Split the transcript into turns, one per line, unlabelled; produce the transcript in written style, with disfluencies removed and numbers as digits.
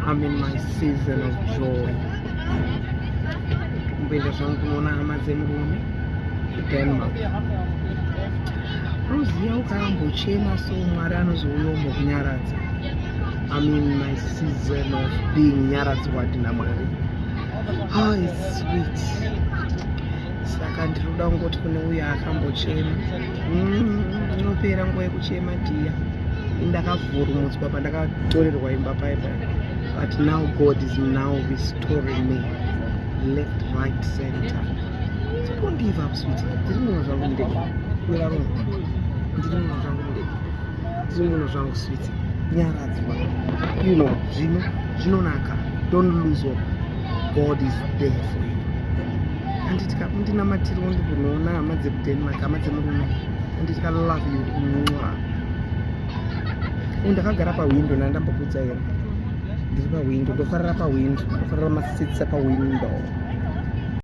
I'm in my season of joy. Kumboenda zvangu kunoona hama dzemurume kuDenmark. Unoziva ukambochema so Mwari anozouya ombokunyaradza. I'm in my season of being nyaradzwa naMwari. Ah, it's sweet. Saka ndiri kuda kungoti kune uyo akambochema, inopera nguva yekuchema dhiya. Ndakavhurumutswa pandakatorerwa imba paya paya, but now God is now restoring me left, right, center. So don't give up, sweetie. Ndiri munhu zvangu mudiki, werarungu. Ndiri munhu zvangu mudiki, ndiri munhu zvangu, sweetie. Nyaradzwa. Zvino zvinonaka. Don't lose hope. God is there for you. Handiti ka? Mundinamatiriwo ndikunoona hama dzekuDenmark, hama dzemurume. Handiti ka? Love you. Mwah. Ndakagara pahwindo, nandambokudza here? Ndiri pahwindo, ndofarira pahwindo, ndofarira maseats epahwindo.